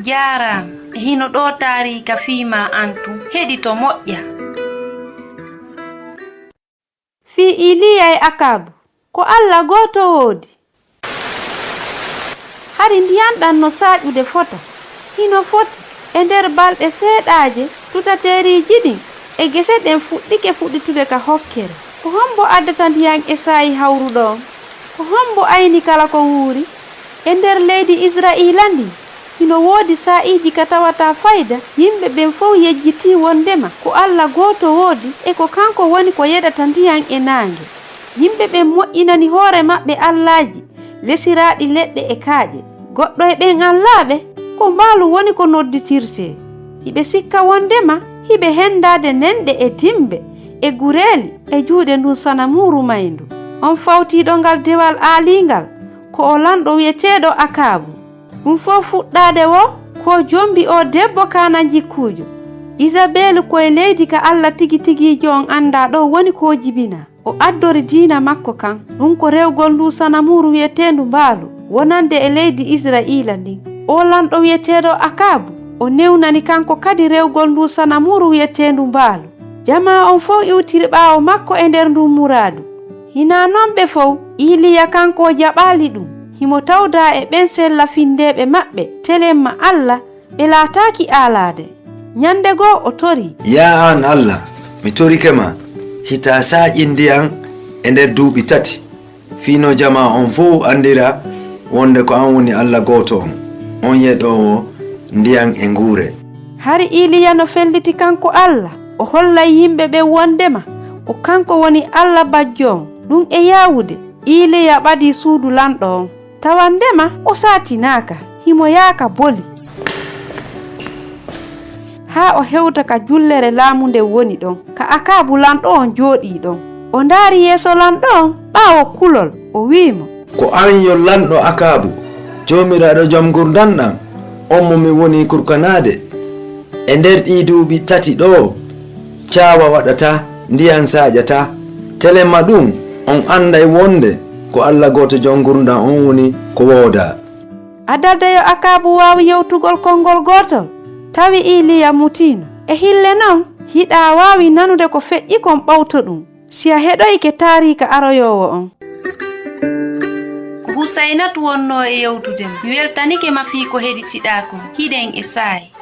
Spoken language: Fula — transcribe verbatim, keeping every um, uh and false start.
Jaaraama. E hino ɗoo taariika fii maa an tun. Heɗito moƴƴa. Fii Iiliya e Akaabu, ko Alla gooto woodi. Hari ndiyan ɗan no saaƴude fota. Hino foti, e nder balɗe seeɗaaje, tutateeriiji ɗin e gese ɗen fuɗɗike fuɗɗitude ka hokkere. Ko hombo addata ndiyan e saa'i hawruɗo on? Ko hombo ayni kala ko wuuri? E nder leydi Isra'iila ndin, hino woodi saa'iiji ka tawataa fayda, yimɓe ɓen fow yejjitii wondema ko Alla gooto woodi e ko kanko woni ko yeɗata ndiyan e naange. Yimɓe ɓen moƴƴinani hoore maɓɓe allaaji, lesiraaɗi leɗɗe e kaaƴe. Goɗɗo e ɓen allaaɓe, ko mbaalu woni ko nodditirtee. Hiɓe sikka wondema hiɓe hendaade nenɗe e dimbe e gureeli e juuɗe ndun sanamuuru mayndu. On fawtiiɗo ngal dewal aaliingal, ko o lanɗo wi'eteeɗo Akaabu. Ɗun fow fuɗɗaade woo ko jombi oo debbo kaananjikkuujo. Izabeelu ko e leydi ka Alla tigi tigiijo on anndaa ɗoo woni ko jibinaa. O addori diina makko kan, ɗun ko rewgol nduu sanamuuru wi'eteendu Mbaalu, wonande e leydi Isra'iila ndin. Oo lanɗo wi'eteeɗo Akaabu, o newnani kanko kadi rewgol nduu sanamuuru wi'eteendu Mbaalu. Jamaa on fow iwtiri ɓaawo makko e nder ndun muraadu. Hinaa non ɓe fow, Iiliya kanko o jaɓaali ɗun. Himo tawdaa e ɓen sella-findeeɓe maɓɓe, telemma Alla, ɓe laataaki aalaade. Ñande goo o torii. Yaa an Alla, mi torike ma, hitaa saaƴin ndiyan e nder duuɓi tati, fii no jamaa on fow anndira wonde ko an woni Alla gooto on, on yeɗoowo ndiyan e nguure. Hari Iiliya no felliti kanko Alla, o hollay yimɓe ɓen wondema ko kanko woni Alla bajjo on. Ɗun e yaawude, Iiliya ɓadii suudu lanɗo on. Tawandema o saatinaaka, himo yaaka boli. Haa o hewta ka jullere laamu nden woni ɗon, ka Akaabu lanɗo on jooɗii ɗon. O ndaari yeeso lanɗo on ɓaawo kulol, o wi'i mo. Ko an yo lanɗo Akaabu, Joomiraaɗo Jom Ngurndan ɗan, on mo mi woni kurkanaade. E nder ɗii duuɓi tati ɗoo, caawa waɗataa, ndiyan saaƴataa. Telemma ɗun, on anday wonde ko Alla gooto Jom Ngurndan on woni ko woodaa. Adada yo Akaabu waawi yewtugol konngol gootol, tawi Iiliya mutiino. E hille non, hiɗaa waawi nanude ko feƴƴi kon ɓawto ɗun, si a heɗoyike taariika aroyoowo on. Ko Husaynatu wonnoo e yewtude ma. Mi weltanike ma fii ko heɗitiɗaa kon. Hiɗen e saa'i.